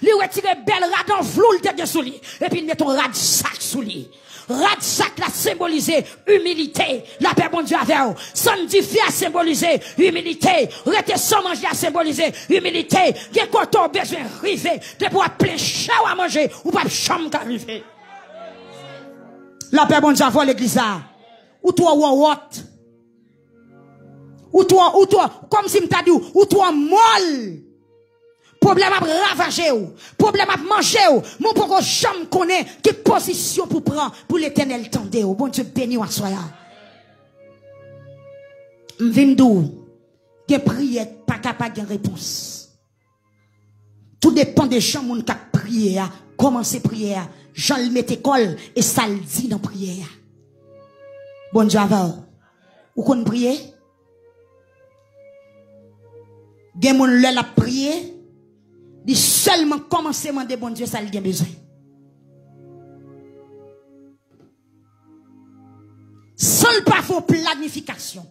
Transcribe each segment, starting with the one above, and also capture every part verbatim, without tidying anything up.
Li retire bèl rad an vlou l te gen sou li, epi l mete yon rad sak sou li. Rad sak la senbolize imilite. Lapè Bondye avè w. Sann dife a senbolize imilite. Rete san manje a senbolize imilite. Gen kote w bezwen rive. Depi w ap plen chè w a manje, ou p ap janm ka rive. Lapè Bondye avè w, legliz la. Ou twò wòwòt. Ou twò, ou twò, kòmsi m ta di w, ou twò mòl. Pwoblèm ap ravaje w. Pwoblèm ap manje w. Men w poko janm konnen ki pozisyon pou pran pou Letènèl tande w. Bondye beni w aswè a. M vin di w, gen priyè pa ka pa gen repons. Tou depann de jan moun k ap priye a kòmanse priyè a, jan l mete kò l e sa l di nan priyè a. Bondye avè w. Ou konn priye? Gen moun lè l ap priye, li sèlman kòmanse mande Bondye sa l gen bezwen. San l pa fè yon planifikasyon,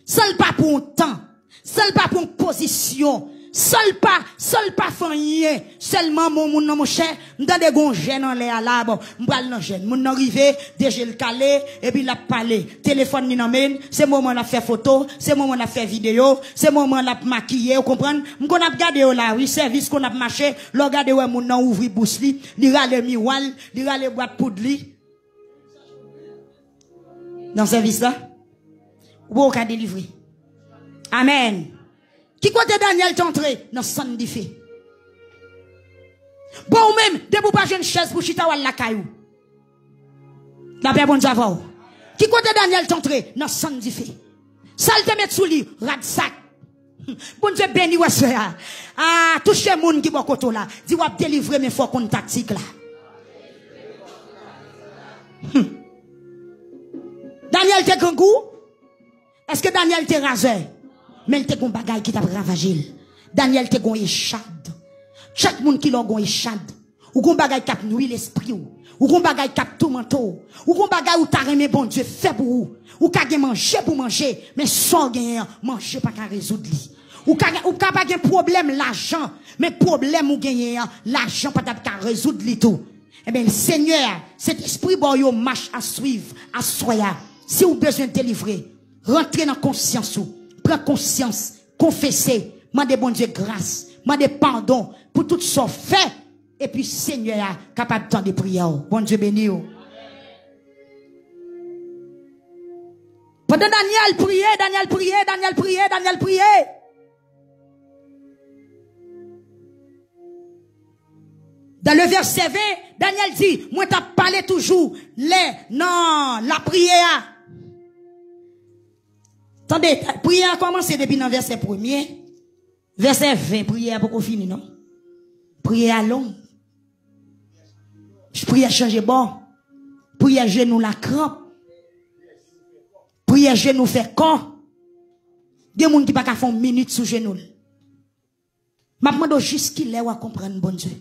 san l pa pran yon tan, san l pa pran yon pozisyon, san l pa, san l pa fè anyen, sèlman men yon moun nan, monchè, m tande gen yon jèn anlè a la, bon, m pral nan jèn. Moun nan rive, de je l kale, epi l ap pale. Telefòn li nan men l, se moman l ap fè foto, se moman l ap fè videyo, se moman l ap makiye, ou konprann? M konn ap gade yo la, wi, sèvis konn ap mache, lè w gade wè moun nan ouvri bouch li, li rale miwa l, li rale bwat poud li. Nan sèvis la, ou poko ka delivre. Amèn. Ki kote Danyèl te antre? Nan sann dife. Bon, ou menm, depi w pa jwenn chèz pou chita, w al lakay ou. Lapè Bondye avè w. Ki kote Danyèl te antre? Nan sann dife. Sa l te met sou li? Rad sak. Bondye beni w aswè a. Ah, touche moun ki bò kote w la. Di w ap delivre, men fò w konn taktik la. Hmm. Danyèl te grangou? Èske Danyèl te razè? Men l te gon bagay ki t ap ravaje l. Danyèl te gon echad. Chak moun ki la w gon echad. Ou gon bagay k ap nwi lespri w. Ou gon bagay k ap toumante w. Ou gon bagay ou ta renmen Bondye fè pou ou. Ou ka gen manje pou manje, men sa w genyen an, manje pa ka rezoud li. Ou ka gen, ou ka pa gen pwoblèm lajan, men pwoblèm ou genyen an, lajan pa t ap ka rezoud li tou. Ebyen, Senyè a, Sentespri ba w yon mach a swiv aswè a. Si w bezwen delivre, rantre nan konsyans ou, pran konsyans, konfese, mande Bondye gras, mande padon pou tout sa w fè, epi Senyè a kapab tande priyè w. Bondye beni w. Pandan Danyèl priye, Danyèl priye, Danyèl priye, Danyèl priye. Dans le verset vingt, Danyèl di, mwen t ap pale toujou lè nan lapriyè a. Tande, priyè a kòmanse depi nan vèsè premye. Vèsè ven, priyè a poko fini, non. Priyè a long. Priyè chanje bò. Priyè jenou la kranp. Priyè jenou fè kò. Gen moun ki pa ka fè yon minit sou jenou l. M ap mande w jis kilè w a konprann Bondye.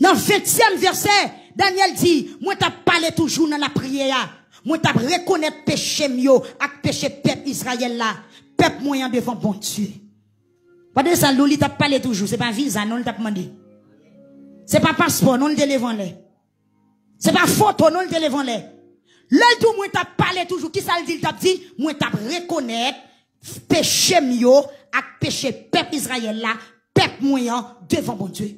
Nan ventyèm vèsè, Danyèl di, mwen t ap pale toujou nan lapriyè a. Mwen t ap rekonèt peche m yo ak peche pèp Izrayèl la, pèp mwen an devan Bondye. Pandan sa, Lou, li t ap pale toujou. Se pa viza non l t ap mande. Se pa paspò non l te leve anlè. Se pa foto non l te leve anlè. Lè l di w mwen t ap pale toujou, kisa l di l t ap di? Mwen t ap rekonèt peche m yo ak peche pèp Izrayèl la, pèp mwen an, devan Bondye.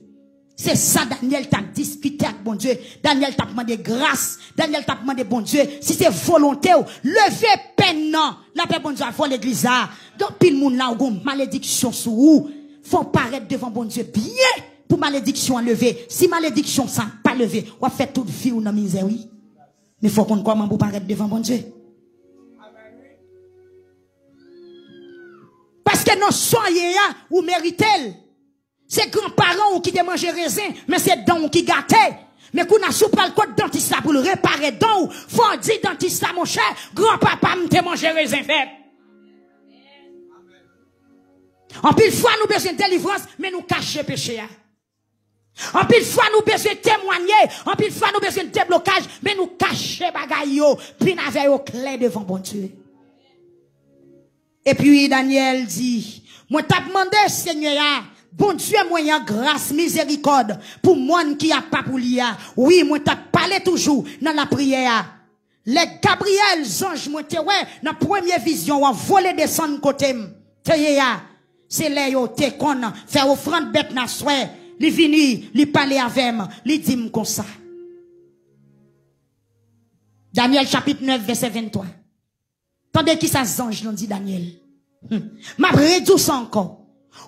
Se sa Danyèl t ap diskite ak Bondye. Danyèl t ap mande gras. Danyèl t ap mande Bondye, si se volonte w, leve pèn nan. Lapè Bondye avè w, legliz la. Gen anpil moun la, ou gon malediksyon sou ou. Fò w parèt devan Bondye byen pou malediksyon an leve. Si malediksyon sa pa leve, w ap fè tout vi w nan mizè, wi. Men fò w konn kòman pou w parèt devan Bondye. Paske nan sa w ye a, ou merite l. Se granparan w ki te manje rezen, men se dan w ki gate. Men kounye a, si w pral kot dantis la pou l repare dan w, fò w di dantis la, monchè, granpapa m te manje rezen vèt. Anpil fwa, nou bezwen delivrans, men nou kache peche a. Anpil fwa, nou bezwen temwanye, anpil fwa, nou bezwen deblokaj, men nou kache bagay yo, vin avè yo klè devan Bondye. Epi Danyèl di, mwen t ap mande Senyè a Bondye mwen an, gras, mizerikòd pou mòn ki apa pou li a. Wi, mwen t ap pale toujou nan lapriyè a. Lè Gabriyèl, zanj mwen te wè nan premye vizyon an, vole desann kote m te ye a, se lè yo te konn fè ofrann bèt nan swè, li vini, li pale avè m, li di m konsa. Danyèl chapit nèf, vèsè venntwa. Tande kisa zanj lan di Danyèl. Hmm. M ap redi w sa ankò.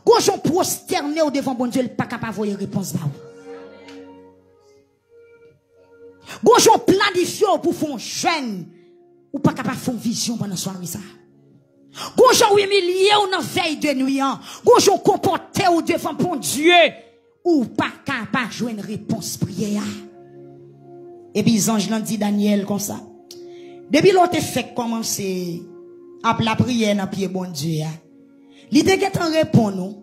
Gon jan w pwostène w devan Bondye, l pa ka pa voye repons ba w. Gon jan w planifye w pou w fè yon jèn, ou pa ka pa fè yon vizyon pandan sware sa. Gon jan w imilye w nan vèy de nwi an. Gon jan w konpòte w devan Bondye, ou pa ka pa jwenn repons priyè a. Epi zanj lan di Danyèl konsa, depi lè w te fèk kòmanse ap lapriyè nan pye Bondye a, li te gentan reponn ou.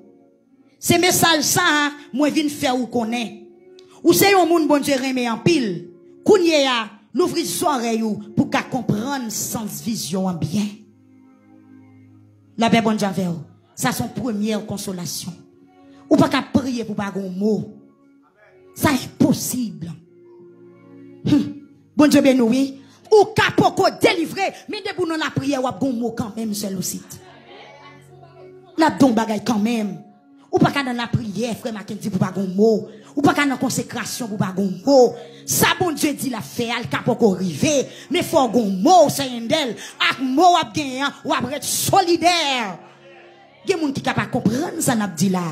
Se mesaj sa a mwen vin fè ou konnen. Ou se yon moun Bondye renmen anpil. Kounye a, louvri zòrèy ou pou w ka konprann sans vizyon an byen. Lapè Bondye avè w. Sa se yon premyè konsolasyon. Ou pa ka priye pou pa gen yon mo. Sa enposib. Hmm. Bondye beni w, wi. Ou ka poko delivre, men depi w nan lapriyè, w ap gen yon mo kanmenm, sè Lousit. L ap gen yon bagay kanmenm. Ou pa ka nan lapriyè, frè Mackendy, pou pa gen yon mo. Ou pa ka nan konsekrasyon pou pa gen yon mo. Sa Bondye di l ap fè a, l ka poko rive. Men fò w gen yon mo, sè Yendèl. Ak mo w ap genyen an, w ap ret solidè. Gen moun ki ka pa konprann sa n ap di la.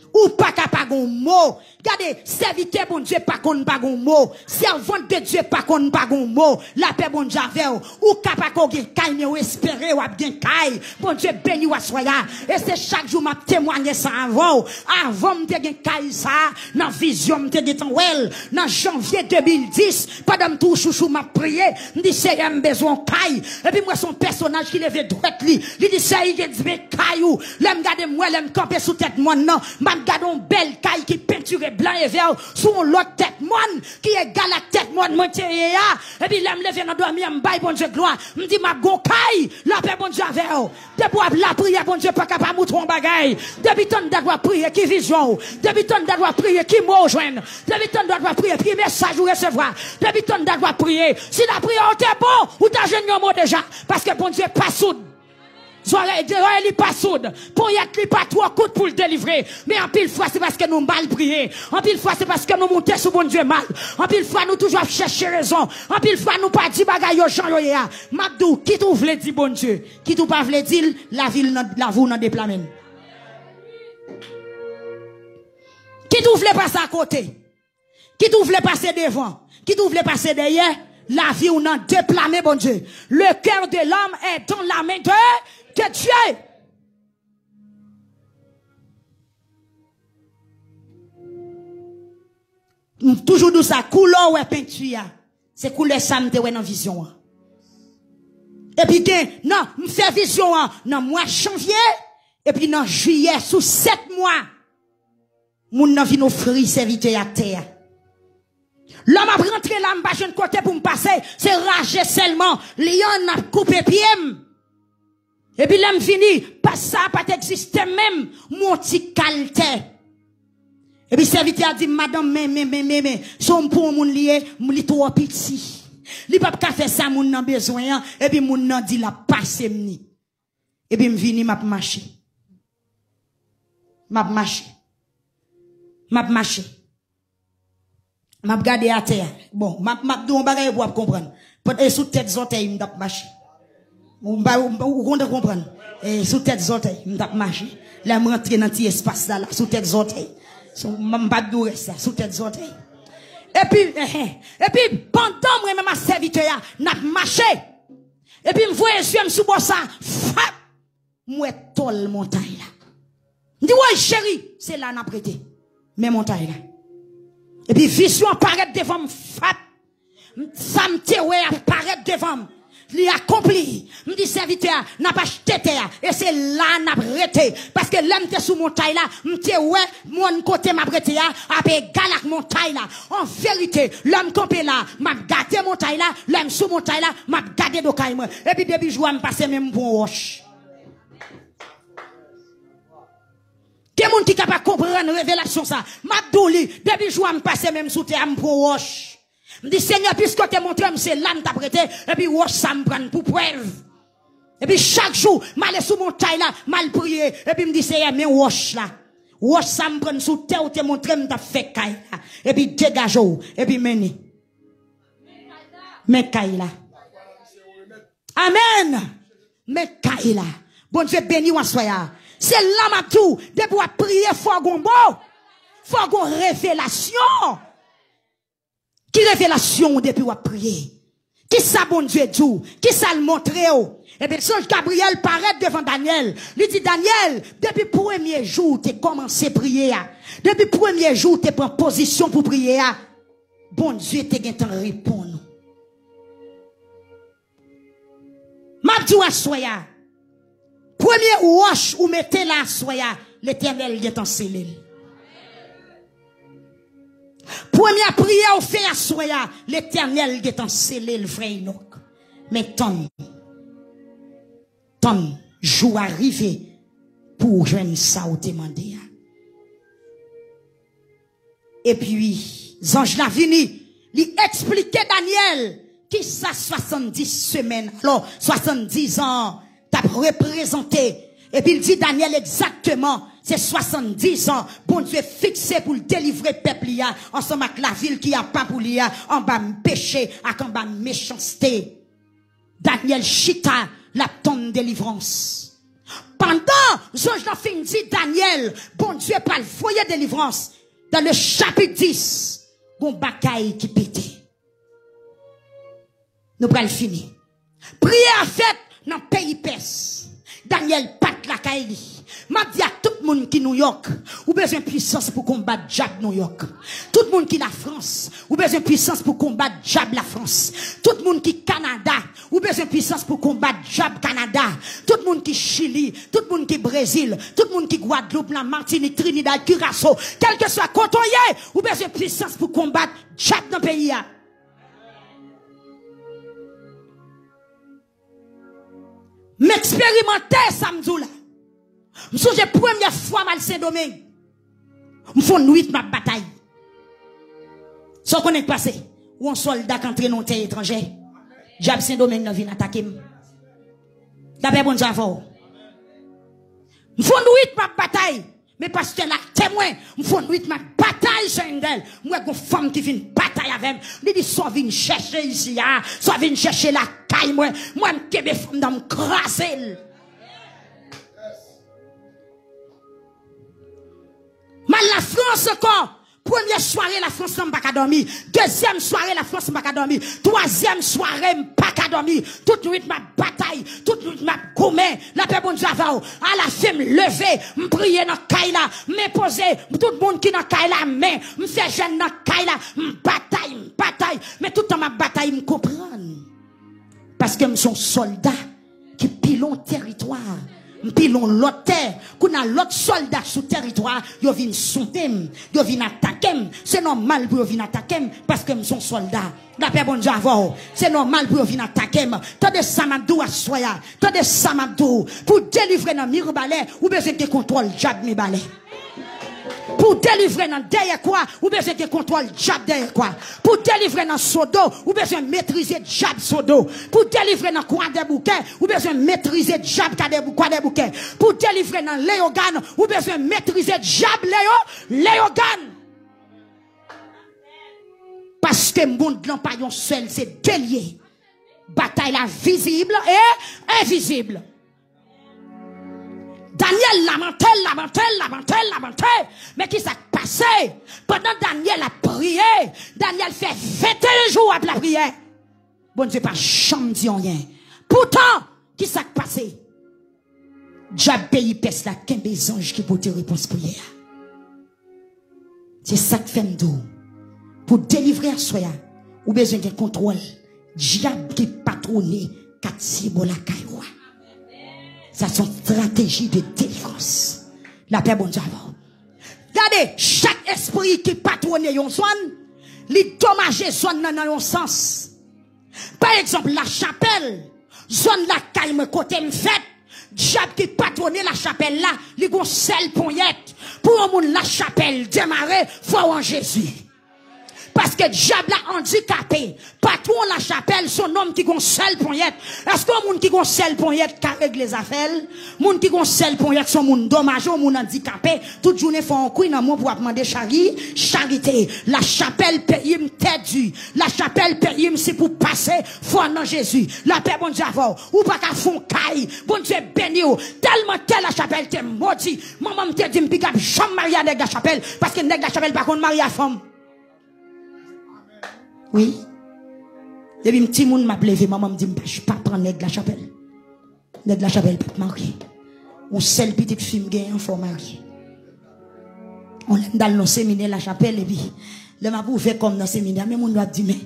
Ou pa ka pa gen yon mo. Gade, sèvitè Bondye pa konn pa gen yon mo. Sèvant de Dye pa konn pa gen yon mo. Lapè Bondye avè w. Ou ka pa ko gen kay, men w espere w ap gen kay. Bondye beni w aswè a. E se chak jou m ap temwaye sa avè w. Avan m te gen kay sa a, nan vizyon m te gentan wè l. Nan janvye de mil dis, pandan m tou chouchou m ap priye, m di, Seyè, m bezwen yon kay. Epi m wè se yon pèsonaj ki leve dwèt li. Li di, Seyè, gen men kay ou. Lè m gade, m wè, lè m kanpe sou tèt mòn nan, m ap gade yon bèl kay ki pentire blan e vè sou yon lòt tèt mòn ki egal ak tèt mòn mwen te ye a. Epi lè m leve nan dòmi an, m bay Bondye glwa. M di, m ap gon kay. Lapè Bondye avè w. Depi w ap lapriyè, Bondye pa ka pa moutre w yon bagay. Depi tann dat w ap priye, ki vizyon w? Depi tann dat w ap priye, ki mo w jwenn? Depi tann dat w ap priye, ki mesaj ou resevwa? Depi tann dat w ap priye, si lapriyè w te bon, ou ta jwenn yon mo deja. Paske Bondye pa soud. Zòrèy, zòrèy li pa soud. Ponyèt li pa twò kout pou l delivre. Men anpil fwa, se paske nou mal priye. Anpil fwa, se paske nou moute sou Bondye mal. Anpil fwa, nou toujou ap chèche rezon. Anpil fwa, nou pa di bagay yo jan yo ye a. M ap di w, kit ou vle di Bondye, kit ou pa vle di l, lavi l nan, lavi w nan de pla men l. Kit ou vle pase akote. Kit ou vle pase devan, kit ou vle pase dèyè, lavi w nan de pla men Bondye. Le cœur de l'homme est dans la main de, de Dieu. M toujou di w sa, koulè w wè penti a, se koulè sa m te wè nan vizyon an. Epi gen, nan, m fè vizyon an nan mwa janvye, epi nan jiyè, sou sèt mwa, moun nan vin ofri sèvitè a tè a. Lè m ap rantre la, m pa jwenn kote pou m pase, se raje sèlman. Lyann ap koupe pye m. Epi lè m vini, pas sa a pa t egziste menm, m wè yon ti kal tè. Epi sèvitè a di m, madanm, men, men, men, men, men, se yon pou yon moun li ye, li twò piti. Li p ap ka fè sa moun nan bezwen an, epi moun nan di l ap pase m ni. Epi m vini, m ap mache. M ap mache. M ap mache. M ap gade atè a. Bon, m ap, m ap di w yon bagay pou w ap konprann. Pot-, e sou tèt zòtèy m t ap mache. Ou, m pa, ou, ou konn konprann. E sou tèt zòtèy m t ap mache. Lè m rantre nan ti espas la, la, sou tèt zòtèy. Sou, m, m pa t di w rès la, sou tèt zòtèy. Epi, ehe, epi pandan mwen menm ak sèvitè a, n ap mache. Epi m voye zye m sou bò sa, fap! M wè tòl montay la. M di, woy, cheri, se la n ap rete. Men montay la. Epi vizyon an parèt devan m, fap. M, sa m te wè a parèt devan m. Li akonpli. M di sèvitè a, n ap achte tè a. E se la n ap rete. Paske lè m te sou montay la, m te wè mòn kote m ap rete a ap egal ak montay la. An verite, lè m kanpe la, m ap gade montay la. Lè m sou montay la, m ap gade do kay mwen. Epi depi jou a, m pase men m pou yon wòch. Gen moun ki ka pa konprann revelasyon sa. M ap di w li, depi jou a m pase men m sou tè a, m pran wòch. M di, Senyè, piske w te montre m se la m t ap rete, epi wòch sa m pran pou prèv. Epi chak jou, m ale sou montay la, m al priye, epi m di, Senyè, men wòch la. Wòch sa m pran sou tè ou te montre m t ap fè kay la. Epi degaje w, epi mennen. Men kay la. Amèn. Men kay la. Bondye beni w aswè a. Se la m ap di w, depi w ap priye, fò gon mo. Fò gon revelasyon. Ki revelasyon w depi w ap priye? Kisa Bondye di w? Kisa l montre w? Ebyen, zanj Gabriyèl parèt devan Danyèl. Li di, Danyèl, depi premye jou w te kòmanse priye a, depi premye jou w te pran pozisyon pou priye a, Bondye te gentan reponn ou. M ap di w aswè a, premye wòch ou mete la aswè a, Letènèl gentan sele l. Premye priyè ou fè aswè a, Letènèl gentan sele l, frè Enòk. Men tann, tann, jou a rive pou w jwenn sa w te mande a. Epi, zanj la vini, li eksplike Danyèl kisa swasanndis semèn, alò, swasanndis an t ap reprezante. Epi l di Danyèl egzakteman, se swasanndis an Bondye fikse pou l delivre pèp li a, ansanm ak lavil ki apa pou li a, anba peche ak anba mechanste. Danyèl chita, l ap tann delivrans. Pandan zanj lan fin di Danyèl, Bondye pral voye delivrans, dans le chapitre dix, gon bagay ki pete. Nou pral fini. Priyè a fèt nan peyi Pès. Danyèl pa t lakay li. M ap di ak tout moun ki Nouyòk, ou bezwen pwisans pou konbat dyab Nouyòk. Tout moun ki Lafrans, ou bezwen pwisans pou konbat dyab Lafrans. Tout moun ki Kanada, ou bezwen pwisans pou konbat dyab Kanada. Tout moun ki Chili, tout moun ki Brezil, tout moun ki Gwadloup, Lamatinik, Trinidad, Kiraso, kèlkeswa kote w ye, ou bezwen pwisans pou konbat dyab nan peyi a. M eksperimante sa m di w la. M sonje premyè fwa m al Sendomeng. M fè yon nwit m ap batay. Sa w konnen k pase? Yon sòlda k antre nan yon tè etranjè. Dyab Sendomeng nan vin atake m. Lapè Bondye avè w. M fè yon nwit m ap batay. Men pastè la temwen, m fè yon nwit m ap batay Seyendèl. M wè gon fanm ki vin batay avè m. Li di, sa w vin chèche isi a, sa w vin chèche lakay mwen. Mwen m kenbe fanm nan, m kraze l. M al Lafrans ankò. Premye sware Lafrans lan, m pa ka dòmi. Dezyèm sware Lafrans, m pa ka dòmi. Twazyèm sware, m pa ka dòmi. Tout nwit m ap batay. Tout nwit m ap goumen. Lapè Bondye avè w. Alafen m leve, m priye nan kay la. M enpoze tout moun ki nan kay la men. M fè jèn nan kay la. M batay, m batay. Men tout tan m ap batay, m konprann. Paske m se yon sòlda ki pile yon teritwa. M pile yon lòt tè. Kounye a lòt sòlda sou teritwa a, yo vin sonde m, yo vin atake m. Se nòmal pou yo vin atake m, paske m se yon sòlda. Lapè Bondye avè w. Se nòmal pou yo vin atake m. Tande sa m ap di w aswè a. Tande sa m ap di w. Pou w delivre nan Mibalè, ou bezwen gen kontwòl dyab Mibalè. Pou w delivre nan dèyè kwa, ou bezwen gen kontwòl dyab dèyè kwa. Pou w delivre nan Sodo, ou bezwen metrize dyab Sodo. Pou w delivre nan Kwadèboukè, ou bezwen metrize dyab Kwadèbou-, Kwadèboukè. Pou w delivre nan Leyogàn, ou bezwen metrize dyab Leyo-, Leyogàn. Paske mond lan pa yon sèl, se de l ye. Batay la vizib e envizib. Danyèl lamante, lamante, lamante, lamante. Men ki sa k pase? Pandan Danyèl ap priye, Danyèl fè venteyen jou ap lapriyè. Bondye pa janm di anyen. Poutan, ki sa k pase? Dyab peyi Pès la kenbe zanj ki pote repons priyè a. Se sa k fè m di w, pou w delivre aswè a, ou bezwen gen kontwòl dyab ki patwone katye bò lakay ou a. Sa se yon estrateji de delivrans. Lapè Bondye avè w. Gade, chak espri ki patwone yon zòn, li domaje zòn nan nan yon sans. Pa egzanp, Lachapèl, zòn lakay mwen kote m fèt, dyab ki patwone Lachapèl la, li gon sèl ponyèt. Pou yon moun Lachapèl demare, fò w an Jezi. Paske dyab la andikape. Patwon Lachapèl se yon nonm ki gon sèl ponyèt. Èske yon moun ki gon sèl ponyèt ka regle zafè l? Moun ki gon sèl ponyèt se yon moun domaje, yon moun andikape. Tout jounen fò yon kwi nan men w pou w ap mande chari, charite. Lachapèl peyi m tè di. Lachapèl peyi m si pou pase, fò nan Jezi. Lapè Bondye avè w. Ou pa ka fè yon kay. Bondye beni w. Tèlman tè Lachapèl te modi. Manman m te di m piga p janm marye a nèg Lachapèl. Paske nèg Lachapèl pa konn marye a fanm. Wi. Depi m timoun m ap leve, manman m di m pa, pa pran nèg Lachapèl. Nèg Lachapèl p ap marye. Yon sèl pitit fi m genyen, fò w marye. Yon lè m t al nan seminè Lachapèl, epi lè m ap ouvè kò m nan seminè, men moun yo ap di, men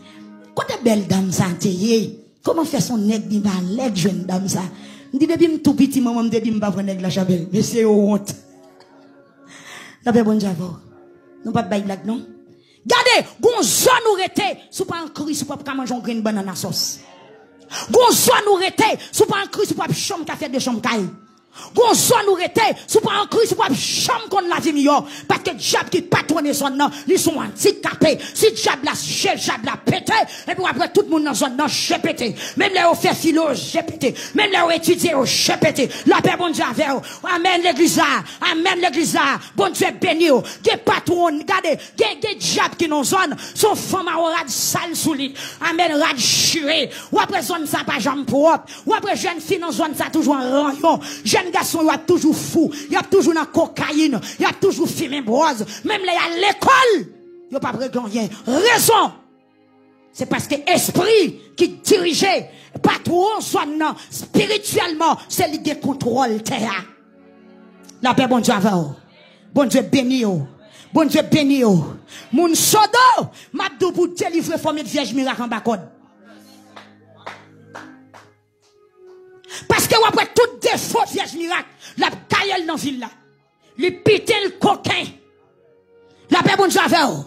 kote bèl dam sa te ye? Kòman fè se yon nèg li pa lè k jwenn dam sa? M di, depi m tou piti, manman m te di m pa pran nèg Lachapèl. Mesye yo wont. Lapè Bondye avè w. Nou p ap bay blag, non. Gade, gon zòn ou rete, si w pa an Kris, ou p ap ka manje yon grenn bannann a sòs. Gon zòn ou rete, si w pa an Kris, ou p ap janm ka fè de chanm kay. Gon zòn ou rete, si w pa an Kris, ou p ap janm konn lavi miyò. Paske dyab ki patwone zòn nan, li se yon andikape. Si dyab la je, dyab la pete, epi w ap wè tout moun nan zòn nan je pete. Menm lè yo fè filo, je pete. Menm lè yo etidye, yo je pete. Lapè Bondye avè w. Amèn, legliz la. Amèn, legliz la. Bondye beni w. Gen patwon, gade, gen, gen dyab ki nan zòn. Se yon fanm a yon rad sal sou li. Amèn, rad chire. W ap wè zòn sa pa janm pwòp. W ap wè jèn fi nan zòn sa toujou an ranyon. Jèn gason yo ap toujou fou. Y ap toujou nan kokayin. Y ap toujou fimen bwòz. Menm lè y al lekòl, yo p ap regle anyen. Rezon, se paske espri ki dirije patwon zòn nan, espirityèlman, se li gen kontwòl tè a. Lapè Bondye avè w. Bondye beni w. Bondye beni w. Moun Sodo, m ap di w pou w delivre, fò w met vyèj mirak anba kòd. Paske w ap wè tout defo vyèj mirak, l ap gaye l nan vil la. Li pite l koken. Lapè Bondye avè w.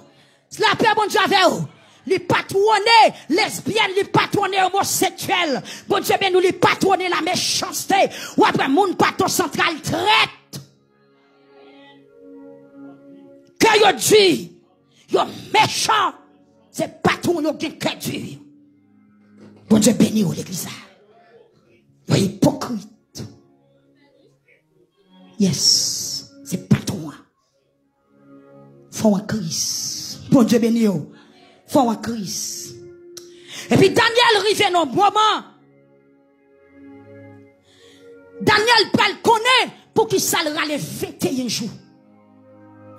Lapè Bondye avè w. Li patwone lesbyèn, li patwone omosektyèl. Bondye beni w, li patwone lamechanste. W ap wè moun Bato Santral trèt. Kè yo di, yo mechan. Se patwon yo gen kè di. Bondye beni w, legliz la. Yo ipokrit. Yes. Se patwon an. Fò w an Kris. Bondye beni w. Fò w an Kris. Epi Danyèl rive nan moman. Danyèl pral konnen poukisa l rale venteyen jou.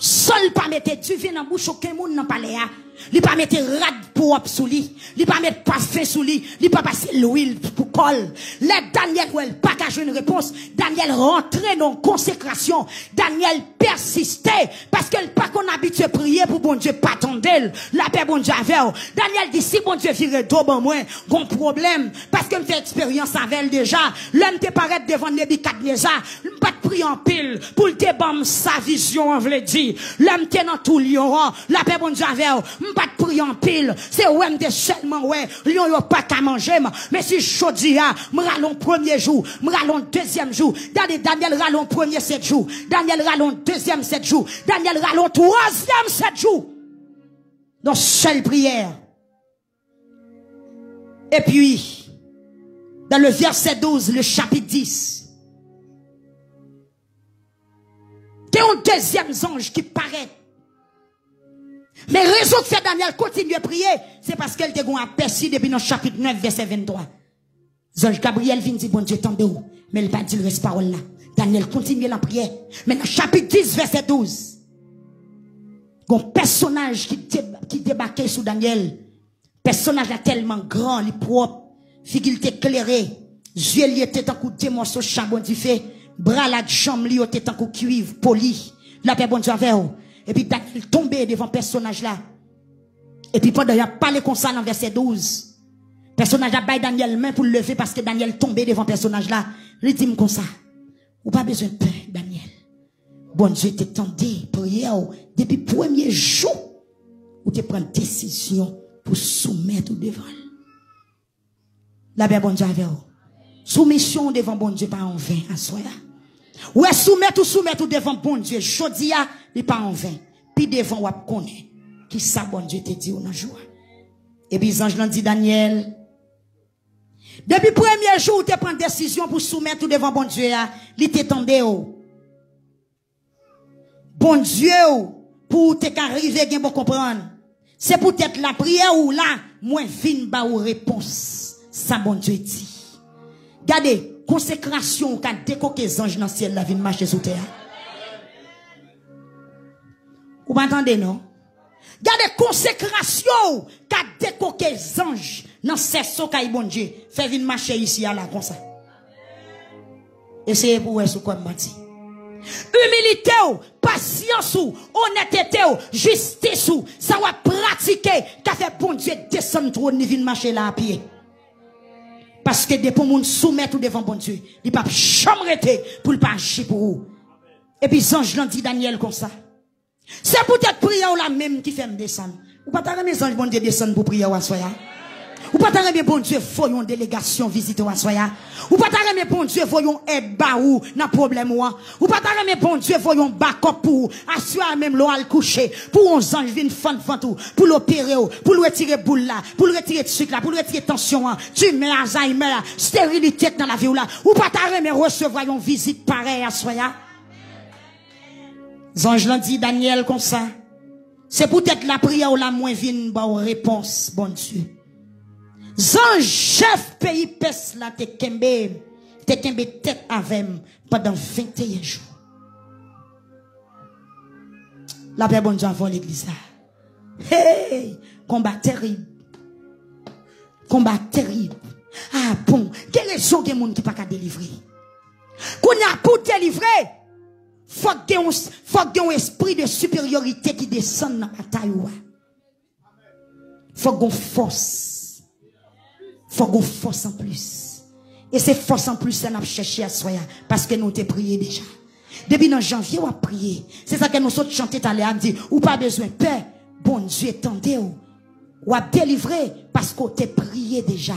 San l pa mete diven nan bouch okenn moun nan palè a. Li pa mete rad pwòp sou li. Li pa met pafen sou li. Li pa pase lwil pou kò l. Lè Danyèl wè l pa ka jwenn repons, Danyèl rantre nan konsekrasyon. Danyèl pèsiste paske l pa konn abitye priye pou Bondye pa tande l. Lapè Bondye avè w. Danyèl di, si Bondye vire do ban mwen, gon pwoblèm. Paske m fè eksperyans avè l deja. Lè m te parèt devan Nebikadneza, m pa t priye anpil pou l te ban m sa vizyon an vle di. Lè m te nan twou lyon an, lapè Bondye avè w, m pa t priye anpil. Se wè m te sèlman wè, lyon yo pa ka manje m. Men si jodi a, m rale yon premye jou, m rale yon dezyèm jou. Gade, Danyèl rale yon premye sèt jou. Danyèl rale yon dezyèm sèt jou. Danyèl rale yon twazyèm sèt jou. Yon sèl priyè. Epi, dans le verset douze, le chapitre dix, gen yon dezyèm zanj ki parèt. Men rezon k fè Danyèl kontinye priye, se paske l te gen yon apèsi depi nan chapit nèf, vèsè venntwa. Zanj Gabriyèl vin di Bondye tande w, men l pa di l rès pawòl la. Danyèl kontinye lapriyè. Men nan chapit dis, vèsè douz, gon pèsonaj ki de-, ki debake sou Danyèl. Pèsonaj la tèlman gran, li pwòp, figi l te klere, zye l yo te tankou de mòso chabon dife, bra l ak janm li yo te tankou kwiv poli. Lapè Bondye avè w. Epi Danyèl tonbe devan pèsonaj la. Epi pandan y ap pale konsa nan vèsè douz, pèsonaj la bay Danyèl men pou l leve paske Danyèl tonbe devan pèsonaj la. Li di m konsa, ou pa bezwen pè, Danyèl. Bondye te tande priyè w depi premye jou ou te pran desizyon pou soumèt ou devan l. Lapè Bondye avè w. Soumisyon w devan Bondye pa anven aswè a. Ou wè, soumèt ou soumèt ou devan Bondye jodi a, li pa anven. Pi devan w ap konnen kisa Bondye te di w nan jou a. Epi zanj lan di Danyèl, depi premye jou ou te pran desizyon pou soumèt ou devan Bondye a, li te tande w. Bondye w, pou w te ka rive gen bon konprann. Se poutèt lapriyè w la, mwen vin ba w repons. Sa Bondye di. Gade, konsekrasyon w ka dekoke zanj nan syèl la vin mache sou tè a. Ou pa tande non? Gade konsekrasyon w ka dekoke zanj nan sèso kay Bondye, fè vin mache isi a la konsa. Eseye pou w wè si w kwè m manti. Imilite w, pasyans ou, onètete w, jistis ou, sa w ap pratike ka fè Bondye desann twòn li vin mache la a pye. Paske depi yon moun soumèt ou devan Bondye, li p ap janm rete pou l pa aji pou ou. Epi zanj lan di Danyèl konsa. Se poutèt priyè w la menm ki fè m desann. Ou pa ta renmen zanj Bondye desann pou priyè w aswè a? Ou pa ta renmen Bondye voye yon delegasyon vizite w aswè a? Ou pa ta renmen Bondye voye yon èd ba ou nan pwoblèm ou an? Ou pa ta renmen Bondye voye yon bakòp pou ou aswè a menm lè w al kouche? Pou yon zanj vin fann vant ou, pou l opere w, pou l retire boul la, pou l retire sik la, pou l retire tansyon an, timè, Alzheimer, sterilite k nan lavi w la. Ou pa ta renmen resevwa yon vizit parèy aswè a? Zanj lan di Danyèl konsa, se poutèt lapriyè w la mwen vin ba w repons, Bondye. Zanj chèf peyi Pès la te kenbe, te kenbe tèt avè m pandan venteyen jou. Lapè Bondye avè w, legliz la. Hey! Konba terib. Konba terib. Ah bon, gen rezon gen moun ki pa ka delivre. Kounye a pou w delivre, fòk gen yon, fòk gen yon espri de siperyorite ki desann nan batay ou a. Fòk gen yon fòs. Fòk gen yon fòs anplis. E se fòs anplis la n ap chèche aswè a, paske nou te priye deja. Depi nan janvye w ap priye. Se sa ke nou sot chante talè a, m di, ou pa bezwen pè, Bondye tande w. W ap delivre paske w te priye deja.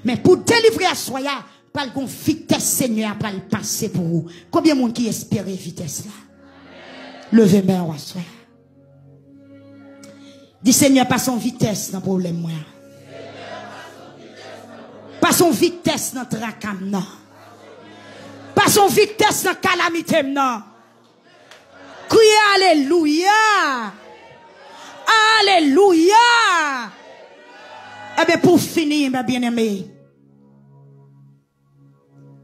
Men pou w delivre aswè a, pral gon vitès Senyè a pral pase pou ou. Konbyen moun ki espere vitès la? Leve men w aswè a. Di, Senyè, pase yon vitès nan pwoblèm mwen an. Pase yon vitès nan traka m nan. Pase yon vitès nan kalamite m nan. Kriye alelouya. Alelouya. Ebyen, pou fini, mes bien-aimés.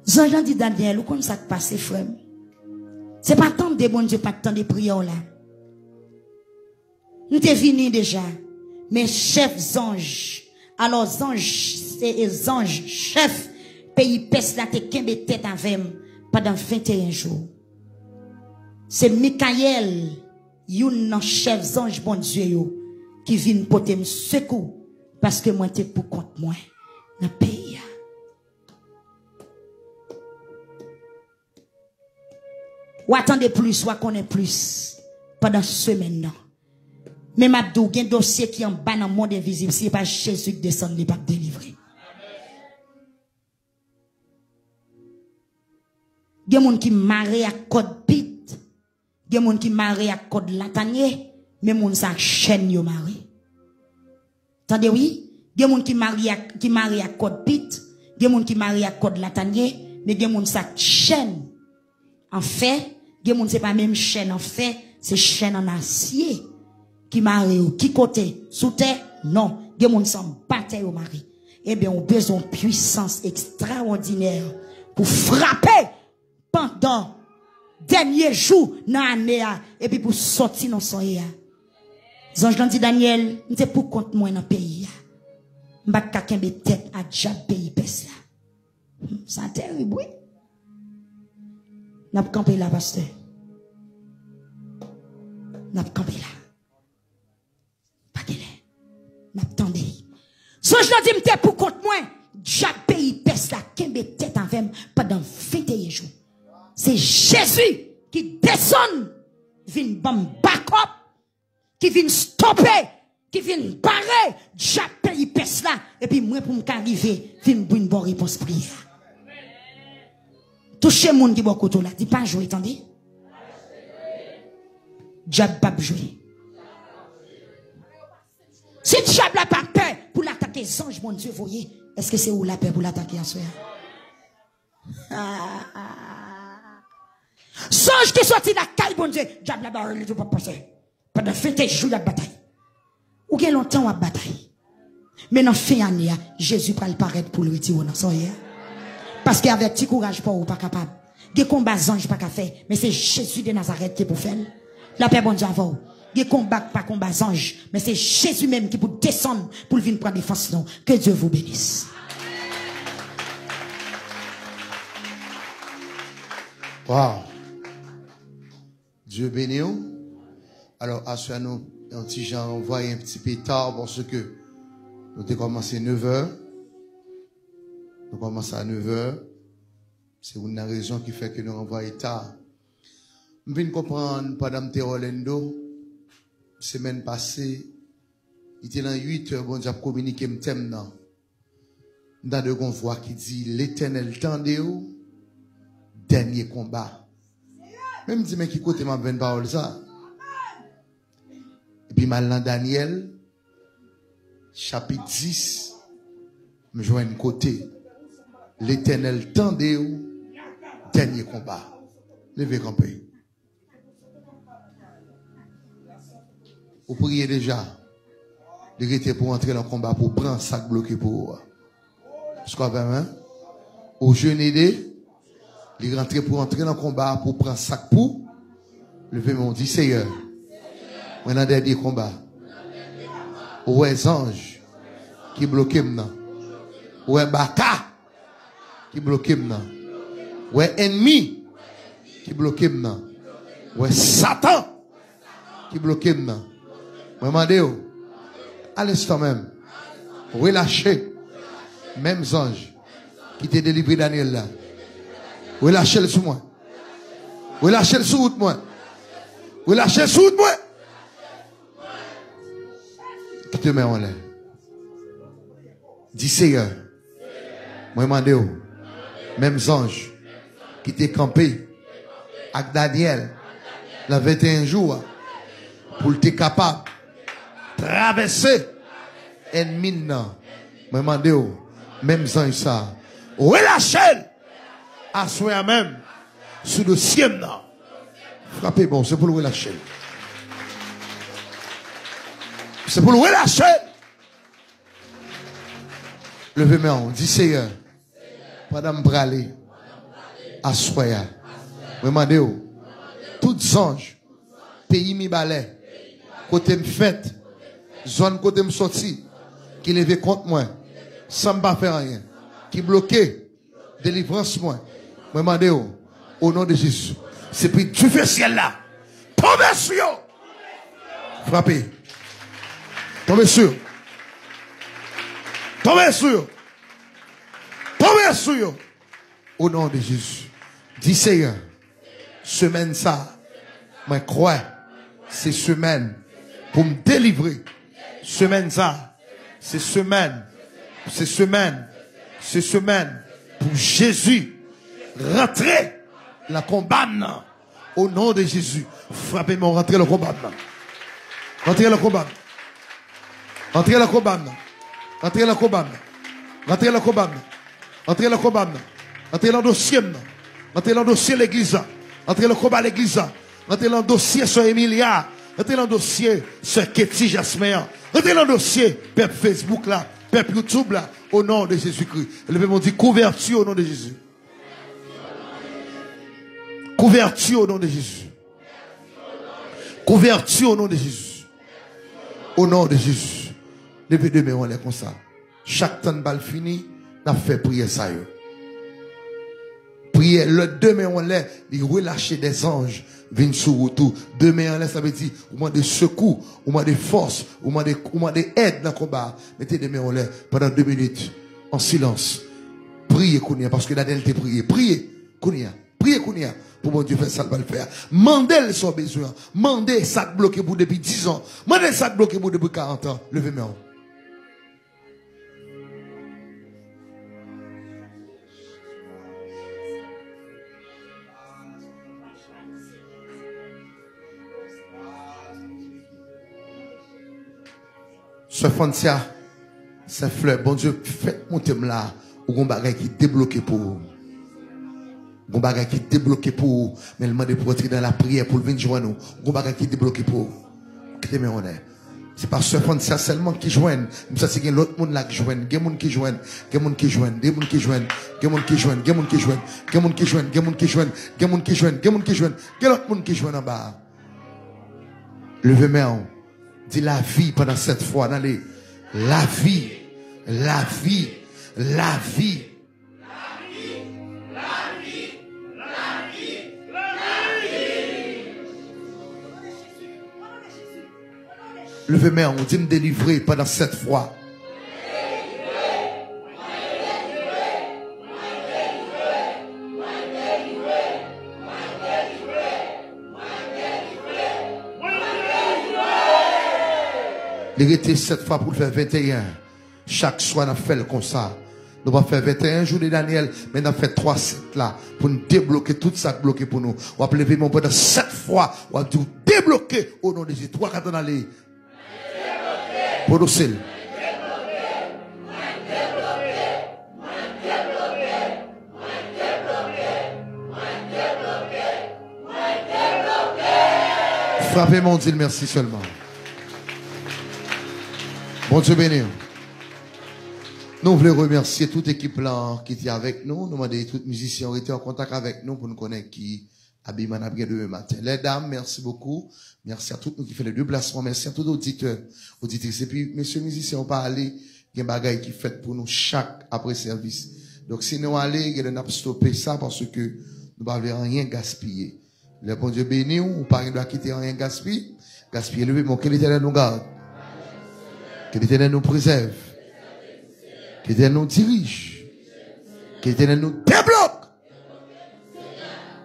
Zanj lan di Danyèl, ou konn sa k pase, frè m? Se pa tande Bondye pa t tande priyè w la. M te vini deja. Men chèf zanj, alò zanj, se, e zanj, chèf peyi Pès la te kenbe tèt avè m pandan venteyen jou. Se Mikayèl, youn nan chèf zanj Bondye yo, ki vin pote m sekou, paske mwen te poukont mwen nan peyi a. W a tande plis, w a konnen plis pandan semèn nan. Men m ap di w, gen dosye ki anba nan mond envizib, si se pa Jezi k desann, li p ap delivre. Gen moun ki mare ak kòd pit, gen moun ki mare ak kòd latanye, men moun sa ak chèn yo mare. Tande wi, gen moun ki mare ak, ki mare ak kòd pit, gen moun ki mare ak kòd latanye, men gen moun sa ak chèn an fè, gen moun se pa menm chèn an fè, se chèn an asye ki mare yo. Ki kote? Sou tè? Non, gen moun se anba tè yo mare. Ebyen, ou bezwen pwisans ekstrawòdinè pou frape pandan dènye jou nan ane a, epi pou sòti nan sa w ye a. Zanj lan di Danyèl, m te poukont mwen nan peyi a. M pa t ka kenbe tèt a dyab peyi Pès la. Hmm, sa terib, wi. N ap kanpe la, pastè. N ap kanpe la. Pa genlè. N ap tande. Zanj lan di, m te poukont mwen, dyab peyi Pès la kenbe tèt avè m pandan venteyen jou. Se Jezi ki desann vin ban m bakòp, ki vin stope, ki vin bare dyab peyi Pès la, epi mwen pou m ka rive vin bwin bò repons priyè a. Touche moun ki bò kote w la, di, "Pa jwe, tande." Dyab p ap jwe. Si dyab la pa pè pou l atake zanj Bondye voye, èske se ou l ap pè pou l atake aswè a? Zanj ki soti lakay Bondye, dyab la ba li tou p ap pase. Pandan vennde jou y ap batay. Ou gen lontan w ap batay. Men nan fen ane a, Jezi pral parèt pou l retire w nan sa w ye a. Paske avèk ti kouraj pa w, ou pa kapab. Gen konba zanj pa ka fè, men se Jezi de Nazarèt ki pou fè l. Lapè Bondye avè w. Gen konba k pa konba zanj, men se Jezi menm ki pou desann pou l vin pran defans nou. Que Dieu vous bénisse. Wow. Dieu béni w. Alò, aswè a nou yon ti jan ranvwaye yon ti pe ta, paske nou te kòmanse nevè. Nou kòmanse a nevè. Se youn nan rezon ki fè ke nou ranvwaye ta. M vin konprann pandan m te Orlando, semèn pase, li te nan uit è, Bondye ap kominike m tèm nan. M tande yon vwa ki di, Letènèl tande w, dènye konba. Men m di, men ki kote m ap jwenn pawòl sa? Epi m al nan Danyèl, chapit dis, m jwenn kote, Letènèl tande w, dènye konba. Leve kanpe. Ou priye deja. Li rete pou antre nan konba pou pran sa k bloke pou ou a. Èske w avè mwen? Ou jene de, li rantre pou antre nan konba pou pran sa k pou. Leve men w, di, Seyè, mwen nan dènye konba. Ou wè zanj ki bloke m nan. Ou wè baka ki bloke m nan. Ou wè ènmi ki bloke m nan. Ou wè Satan ki bloke m nan. Mwen mande w, alenstan menm, relache menm zanj ki te delivre Daniel la. Relache l sou mwen. Relache l sou wout mwen. Relache l sou wout mwen. Kite men w anlè. Di, Seyè, mwen mande w, menm zanj ki te kanpe ak Danyèl nan venteyen jou a, pou l te kapab travèse ènmi n nan, mwen mande w, menm zanj sa, relache l aswè a menm sou dosye m nan. Frape bon, se pou l relache l. Se pou l relache l. Leve men w, di, Seyè, pandan m prale aswè a, mwen mande w, tout zanj peyi Mibalè, kote m fèt, zòn kote m sòti, ki leve kont mwen, san m pa fè anyen, ki bloke delivrans mwen, mwen mande w, o non de Jezi, se pou dife syèl la tonbe sou yo. Frape. Tonbe sou yo. Tonbe sou yo. Tonbe sou yo. O non de Jezi. Di, Seyè, semèn sa, mwen kwè se semèn pou m delivre. Semèn sa, se semèn, se semèn, se semèn pou Jezi rantre nan konba m nan. O non de Jezi, frape men w, rantre nan konba m nan. Rantre nan konba m. Rantre nan konba m nan. Rantre nan konba m nan. Rantre nan konba m nan. Rantre nan konba m nan. Rantre nan dosye m nan. Rantre nan dosye legliz la. Rantre nan konba legliz la. Rantre nan dosye sè Emilia. Rantre nan dosye sè Ketty Jasmin an. Rantre nan dosye pèp Facebook la, pèp YouTube la. O non de Jezikri. Leve men w, di, kouvèti o non de Jezi. Kouvèti o non de Jezi. Kouvèti o non de Jezi. O non de Jezi. Leve de men w anlè konsa. Chak tan n pral fini, n ap fè priyè sa yo. Priyè, lè de men w anlè, li relache dè zanj vin sou wout ou. De men anlè, sa vle di, ou mande sekou, ou mande fòs, ou mande, ou mande èd nan konba a. Mete de men w anlè pandan de minit, an silans. Priye kounye a, paske Daniel te priye. Priye kounye a. Priye kounye a pou Bondye fè sa l pral fè a. Mande l sa w bezwen an. Mande sa k bloke pou w depi diz an. Mande l sa k bloke pou w depi karant an. Leve men w. Sè Francia, sè Flè, Bondye fèk monte m la. Ou gon bagay ki debloke pou ou. Gon bagay ki debloke pou ou. Men l mande pou w antre nan lapriyè pou l vin jwenn ou. Gon bagay ki debloke pou ou. Kite men onè. Se pa sè Francia sèlman ki jwenn. M santi gen lòt moun la k jwenn. Gen moun ki jwenn. Gen moun ki jwenn. Gen moun ki jwenn. Gen moun ki jwenn. Gen moun ki jwenn. Gen moun ki jwenn. Gen moun ki jwenn. Gen moun ki jwenn. Gen moun ki jwenn. Gen lòt moun ki jwenn anba a. Leve men w. Di lavi pandan sèt fwa. N ale. Lavi. Lavi. Lavi. Leve men w, di m delivre pandan sèt fwa. Li rete sèt fwa pou l fè venteyen. Chak swa n ap fè l konsa. Nou p ap fè venteyen jou de Danyèl, men n ap fè twa sèt la pou n debloke tout sa k bloke pou nou. W ap leve men w pandan sèt fwa, w ap di w debloke o non de Jezi. Twa, kat, ann ale. Pwononse l. Frape men w, di l mèsi sèlman. Bondye beni w. Nou vle remèsye tout ekip lan ki te avèk nou. Nou mande tout mizisyen yo rete an kontak avèk nou pou nou konnen ki abiman n ap gen demen maten. Lèdam, mèsi bokou. Mèsi a tout nou ki fè le deplasman. Mèsi a tout oditè, oditris. Epi, mesye mizisyen, ou pa ale, gen bagay ki fèt pou nou chak apre sèvis. Donk, si nou ale, gen lè n ap stope sa, paske nou pa vle anyen gaspiye. Lè Bondye beni w, ou pa gen dwa kite anyen gaspiye. Gaspiye, leve men w, ke Letènèl nou gad. Ke Letènèl nou prezève. Ke Letènèl nou dirije. Ke Letènèl nou debloke.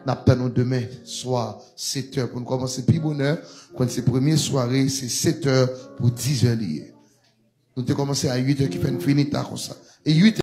N ap tann nou demen swa, sèt è, pou n kòmanse pi bonè. Konn se premye sware, se sèt è pou diz è li ye. Nou te kòmanse a uit è ki fè n fini ta konsa. E uit è.